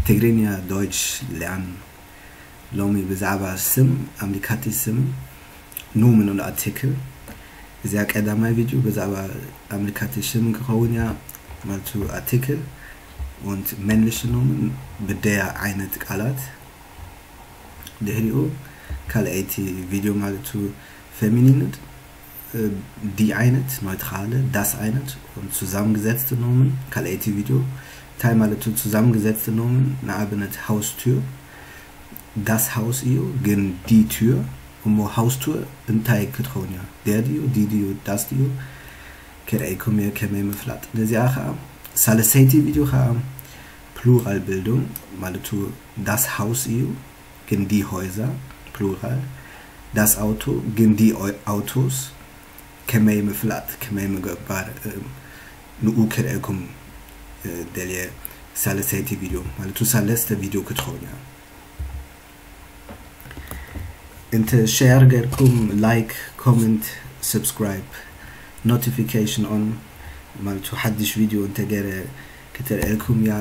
ትግርኛ፣ Deutsch lernen። ሎሚ ብዛዕባ ስም፣ ኣምሊካቲ ስም፣ Nomen und Artikel። እዚኣ ቀዳማይ ቪድዮ ብዛዕባ ኣምሊካቲ ስም ክኸውን እያ፣ ማለቱ Artikel und männliche Nomen፣ ብደያ ዓይነት ቃላት። ድሕሪኡ ካልኣይቲ ቪድዮ ማለቱ feminin፣ ዲ ዓይነት፣ neutrale፣ das ዓይነት und zusammengesetzte Nomen። ካልኣይቲ ቪድዮ እንታይ ማለቱ zusammengesetzte Nomen፣ ንኣብነት Haustür፣ das Haus እዩ፣ ግን die Tür። እሞ Haustür እንታይ ክትኸውን እያ? Der ድዩ፣ die ድዩ፣ das ድዩ? ክርእየኩም እየ ከመይ ምፍላጥ። ነዚኣ ኸዓ ሳልሰይቲ ቪድዮ ኸዓ Pluralbildung ማለቱ das Haus እዩ፣ ግን die Häuser፣ Plural፣ das Auto፣ ግን die Au-, Autos፣ ከመይ ምፍላጥ፣ ከመይ ምግባር፣ እ፣ ንኡ ክርእየኩም፣ እ፣ ደልየ ሳልሰይቲ ቪድዮ፣ ማለቱ ሳለስተ ቪድዮ ክትኸውን እያ። እንተ share ገርኩም፣ like፣ comment፣ subscribe፣ notification on፣ ማለቱ ሓድሽ ቪድዮ እንተ ገረ ክትርእየኩም እያ።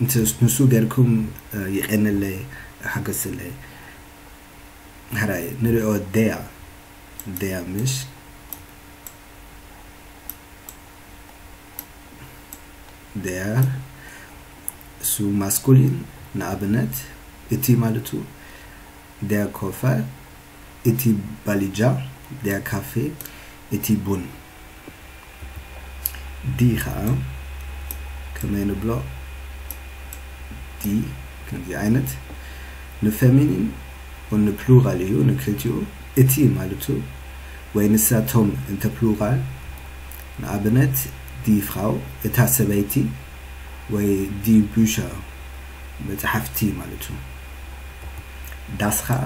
እንተ ንሱ ገርኩም፣ እ፣ ይቐንለይ፣ ሓገስለይ። ሕራይ ንሪኦ ደያ፣ ደያ ምሽ፣ ደያ እሱ ማስኩሊን፣ ንኣብነት እቲ ማለቱ፣ der Koffer፣ እቲ ባሊጃ፣ der Kaffee፣ እቲ ቡን። ዲ ኸዓ ከመይ ንብሎ፣ ዲ ከምዚ ዓይነት ንፌሚኒን ንፕሉራል እዩ፣ ንክልቲኡ። እቲ ማለቱ ወይ ንሳቶም እንተ ፕሉራል፣ ንኣብነት die Frau፣ እታ ሰበይቲ፣ ወይ die Bücher፣ መጽሓፍቲ ማለቱ። Das ኸዓ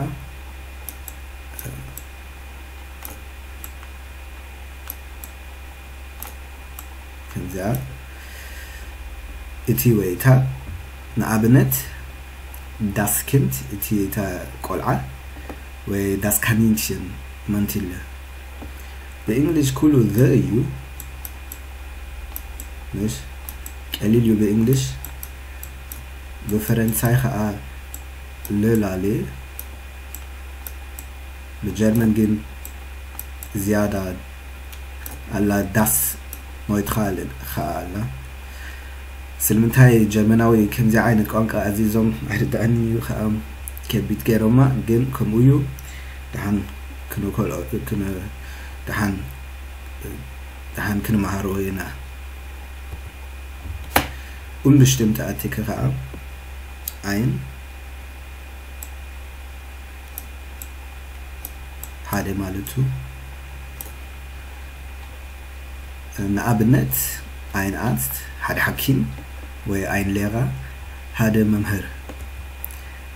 ከምዚኣ፣ እቲ ወይ እታ፣ ንኣብነት das Kind፣ እቲ፣ እታ ቆልዓ፣ ወይ das Kaninchen፣ ማንቲለ። ብእንግሊሽ ኩሉ the እዩ፣ ምሽ ቀሊል እዩ ብእንግሊሽ። ብፈረንሳይ ኸዓ le ላለ። ብጀርመን ግን ዝያዳ ኣላ፣ das neutral ኸዓ ኣላ። ስለምንታይ ጀርመናዊ ከምዚ ዓይነት ቋንቋ ኣዚዞም ኣይርድኣኒ እዩ ኸዓ፣ ከቢድ ገይሮማ፣ ግን ከምኡ እዩ። ደሓን ክንከልኦ፣ ክን-፣ ደሓን፣ ደሓን ክንመሃሮ ኢና። Unbestimmte Artikel ኸዓ ein ሓደ ማለቱ። ንኣብነት ein Arzt፣ ሓደ ሓኪም፣ ወይ ein Lehrer፣ ሓደ መምህር።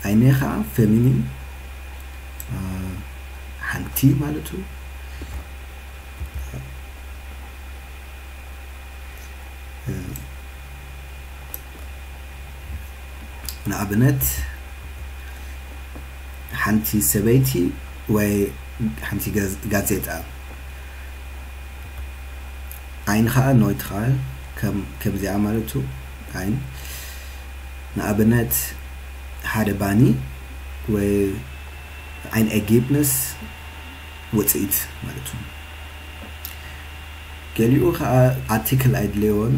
Eine ኸዓ ፌሚኒን፣ እ፣ ሓንቲ ማለቱ። እ፣ ንኣብነት ሓንቲ ሰበይቲ ወይ ሓንቲ ጋዝ-፣ ጋዜጣ። Ein ኸዓ neutral፣ ከም፣ ከምዚኣ ማለቱ። Ein ንኣብነት ሓደ ባኒ ወይ ein Ergebnis፣ ውፅኢት ማለቱ። ገሊኡ ኸዓ ኣርቲክል ኣይድልዮን፣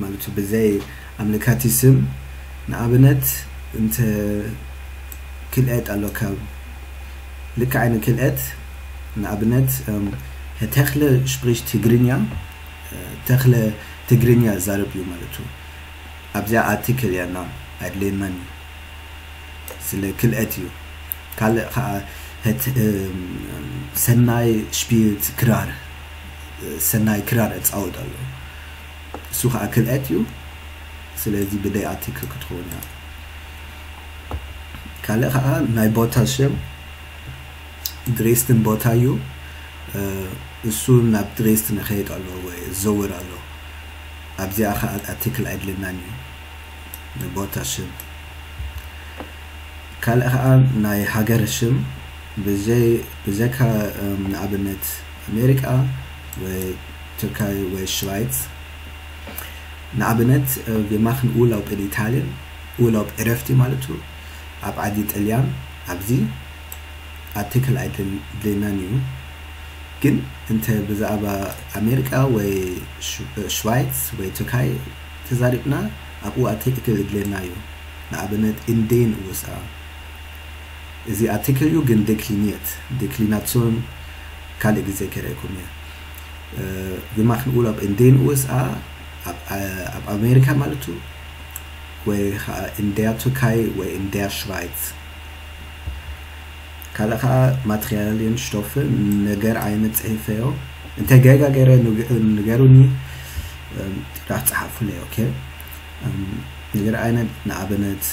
ማለቱ ብዘይ ኣምልካቲ ስም። ንኣብነት እንተ ክልኤት ኣሎ፣ ካብ ልክዕ ዓይነት ክልኤት፣ ንኣብነት፣ እም፣ Herr Techle spricht Tigrinya፣ እ፣ ተኽለ ትግርኛ ዛረብ እዩ ማለቱ። ኣብዚኣ ኣርቲክል እያ እና ኣይድልየናን እዩ። ስለ ክልኤት እዩ። ካልእ ኸዓ ህት-፣ እም፣ ሰናይ spielt ክራር፣ ሰናይ ክራር እጻወት ኣሎ። እሱ ኸዓ ክልኤት እዩ። ስለዚ ብደይ ኣርቲክል ክትኸውን እያ። ካልእ ኸዓ ናይ ቦታ ሽም ድሬስድን ቦታ እዩ። እ፣ እሱ ናብ ድሬስድን ይኸይድ ኣሎ ወይ ይዘውር ኣሎ። ኣብዚኣ ኸዓ ኣርቲክል ኣይድልናን እዩ፣ ንቦታ ሽም። ካልእ ኸዓ ናይ ሃገር ሽም ብዘይ-፣ ብዘካ፣ እም፣ ንኣብነት ኣሜሪካ ወይ ቱርካይ ወይ ሽዋይት። ንኣብነት፣ wir machen Urlaub in Italien፣ Urlaub ዕረፍቲ ማለት እዩ። ኣብ ዓዲ ጥልያን ኣብዚ ኣርቲክል ኣይድልየናን እዩ። ግን እንተ ብዛዕባ ኣሜሪካ ወይ ሽዋይትስ ወይ ቱርካይ ተዛሪብና ኣብኡ ኣርቲክል ይድልየና እዩ። ንኣብነት in den USA፣ እዚ ኣርቲክል እዩ ግን ዴክሊኒየት፣ ዴክሊናሲዮን ካልእ ግዜ ከርእየኩም እየ። Wir machen Urlaub in den USA፣ ኣብ ኣሜሪካ ማለት እዩ። ወይ ከዓ in der Türkei ወይ in der Schweiz። ካልእ ከዓ Materialien፣ Stoffe፣ ነገር ዓይነት ፅሒፈዮ። እንተ ጌጋ ገይረ ንገሩኒ፣ ጥራሕ ፀሓፉለይ። ኦኬ፣ ነገር ዓይነት ንኣብነት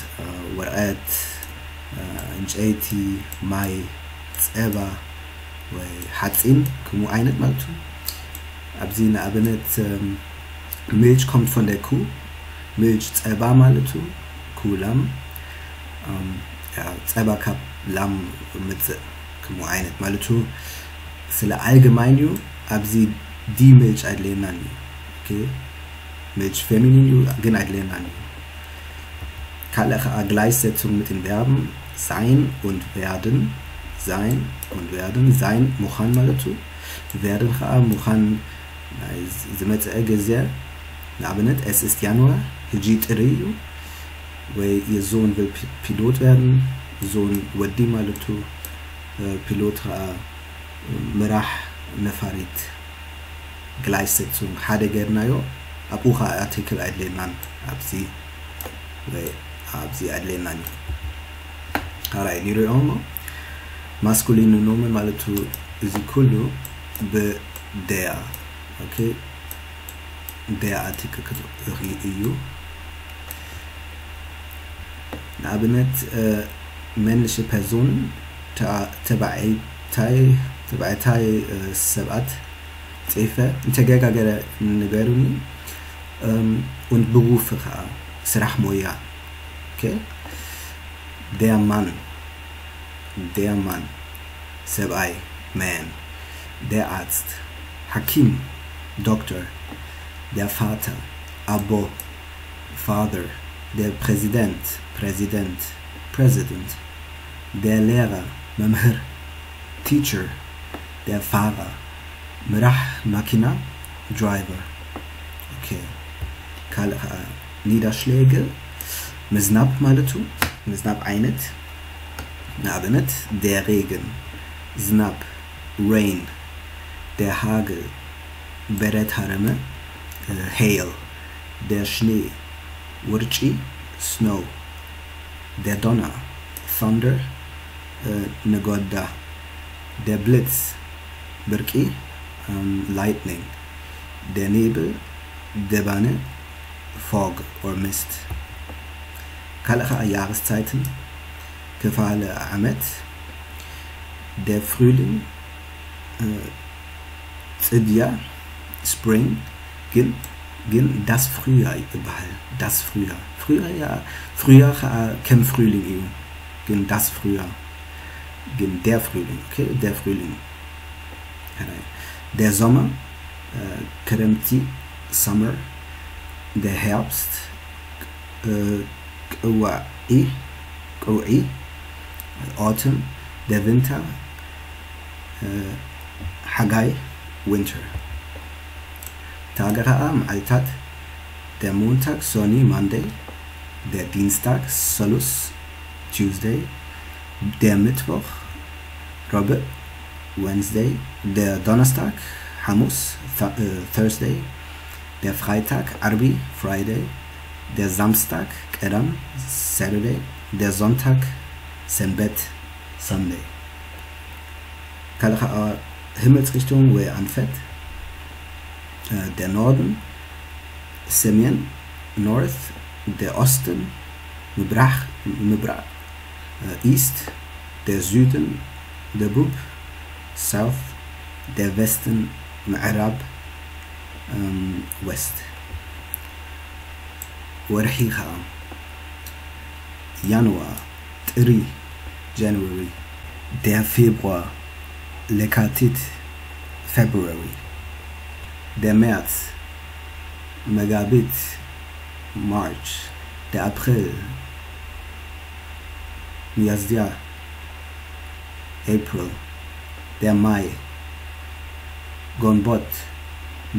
ወረቐት፣ ዕንጨይቲ፣ ማይ፣ ፀባ ወይ ሓፂን፣ ከምኡ ዓይነት ማለት እዩ። ኣብዚ ንኣብነት Milch kommt von der Kuh፣ Milch ፀባ ማለት እዩ። Kuh፣ ላም፣ ፀባ ካብ ላም ምፅእ፣ ከምኡ ዓይነት ማለት እዩ። ስለ ኣልገማይን እዩ። ኣብዚ die Milch ኣይድለየናን እዩ። Milch feminin እዩ ግን ኣይድለየናን እዩ። ካልእ ከዓ Gleichsetzung mit den Verben sein und werden፣ sein und werden። Sein ምዃን ማለት እዩ። Werden ከዓ ምዃን ናይ ዝመፅአ ግዜ። ንኣብነት es ist Januar፣ ሕጂ ጥሪ እዩ። ወይ ihr Sohn will Pilot werden፣ Sohn ወዲ ማለት እዩ። Pilot ከዓ ምራሕ ነፋሪት። Gleichsetzung ሓደ ገርናዮ፣ ኣብኡ ከዓ ኣርቲክል ኣይድለየናን። ኣብዚ ወይ ኣብዚ ኣይድለየናን እዩ። ካልኣይ ንሪኦ እሞ፣ Maskuline Nomen ማለት እዩ። እዚ ኩሉ ብ der፣ okay፣ der ኣርቲክል ክርኢ እዩ። ንኣብነት männliche Personen፣ ተባዕታይ፣ ተባዕታይ ሰባት ፅሒፈ፣ እንተገጋገረ ንገሩኒ። Und Berufe ከዓ፣ ስራሕ ሞያ። Okay፣ der Mann፣ der Mann፣ ሰብኣይ፣ man፣ der Arzt፣ ሓኪም፣ ዶክተር፣ der Vater፣ ኣቦ፣ father፣ der Präsident፣ ፕሬዚደንት፣ president፣ der Lehrer፣ መምህር፣ teacher፣ der Fahrer፣ ምራሕ ማኪና፣ driver። Okay፣ ካልእ ከዓ Niederschläge፣ ምዝናብ ማለት እዩ። ምዝናብ ዓይነት፣ ንኣብነት der Regen፣ ዝናብ፣ rain፣ der Hagel፣ በረድ ሃረመ፣ hail፣ der Schnee፣ ውርጪ፣ snow፣ der Donner፣ thunder፣ ነጎዳ፣ der Blitz፣ ብርቂ፣ lightning፣ der Nebel፣ ደባነ፣ fog or mist። ካልእ ከዓ Jahreszeiten፣ ክፋለ ዓመት፣ der Frühling፣ ፅድያ፣ spring፣ ግን ግን das Frühjahr ይበሃል። Das Frühjahr፣ Frühjahr፣ Frühjahr ከዓ ከም Frühling እዩ። ግን das Frühjahr፣ ግን der Frühling፣ okay፣ der Frühling። Der Sommer፣ ክረምቲ፣ summer፣ der Herbst፣ ቅዋዒ፣ ቅውዒ፣ autumn፣ der Winter፣ ሓጋይ፣ winter። Tage ከዓ መዓልታት፣ der Montag፣ ሰኑይ፣ Monday፣ der Dienstag፣ ሰሉስ፣ Tuesday፣ der Mittwoch፣ ረቡዕ፣ Wednesday፣ der Donnerstag፣ ሓሙስ፣ Thursday፣ der Freitag፣ ዓርቢ፣ Friday፣ der Samstag፣ ቀዳም፣ Saturday፣ der Sonntag፣ ሰንበት፣ Sunday። ካልእ ከዓ Himmelsrichtung ወይ ኣንፈት፣ der Norden፣ ሰሜን፣ north፣ der Osten፣ ምብራቕ፣ ምብራቕ፣ east፣ der Süden፣ ደቡብ፣ south፣ der Westen፣ ምዕራብ፣ west። ወርሒ ከዓ Januar፣ ጥሪ፣ January፣ der Februar፣ ለካቲት፣ February፣ der März፣ መጋቢት፣ March, der April, ሚያዝያ፣ April, der Mai, ግንቦት፣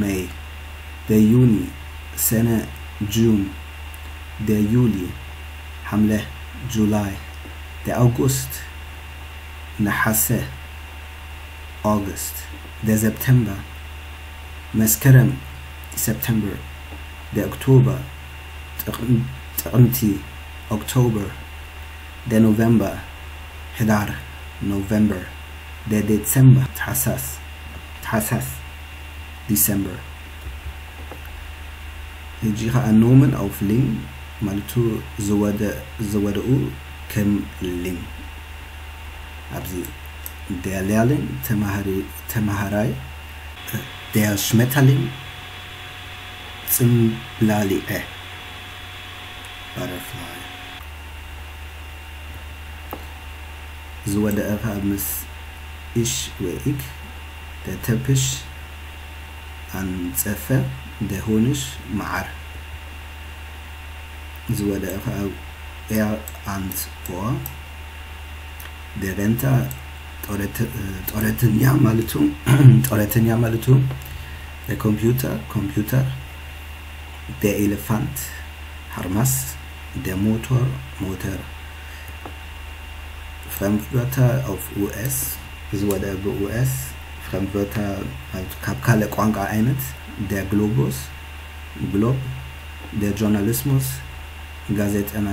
May, der Juni, ሰነ፣ June, der Juli, ሓምለ፣ July, der August, ነሓሰ፣ August, der September, መስከረም፣ September, der Oktober, ጥቕምቲ፣ October, der November, ሕዳር፣ November, der Dezember, ታሕሳስ፣ ታሕሳስ፣ December። ሕጂ ኸኣ Nomen auf Ling ማለቱ ዝወደኡ ከም ሊን። ኣብዚ der Lehrling ተማሃራይ፣ der Schmetterling ጽምብላሊዐ፣ butterfly። ዝወደኣ ኸኣ ምስ ich ወይ ich፣ der Teppich ኣንጸፈ፣ der Honig መዓር። ዝወደኣ ኸኣ er ans Ohr፣ der Rentner ጦረተኛ ማለቱ፣ ጦረተኛ ማለቱ፣ der Computer ኮምፒውተር፣ der Elefant ሓርማስ፣ der Motor ሞተር። Fremdwörter auf U S፣ ዝወደኣ ብ U S፣ Fremdwörter ማለት ካብ ካልእ ቋንቋ ዓይነት፣ der Globus ግሎብ፣ der Journalismus ጋዜጠና፣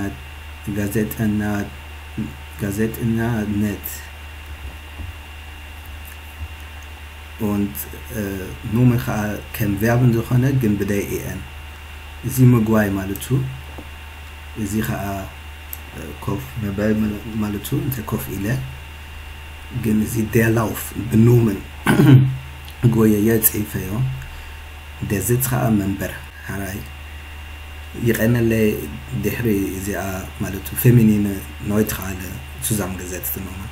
ጋዜጠና፣ ጋዜጠኛነት። Und Nomen ኸኣ ከም verb ዝኾነ ግን ብ der E N። እዚ ምጉያይ ማለቱ፣ እዚ ኸኣ ኮፍ ምባል ማለቱ፣ እንተ ኮፍ ኢለ። ግን እዚ der Lauf ብ Nomen ጎየየ፣ ጽሒፈዮ። Der Sitz ኸኣ መንበር። ሕራይ። ይቐነለይ ድሕሪ እዚኣ ማለቱ፣ feminine neutrale zusammengesetzte Nomen።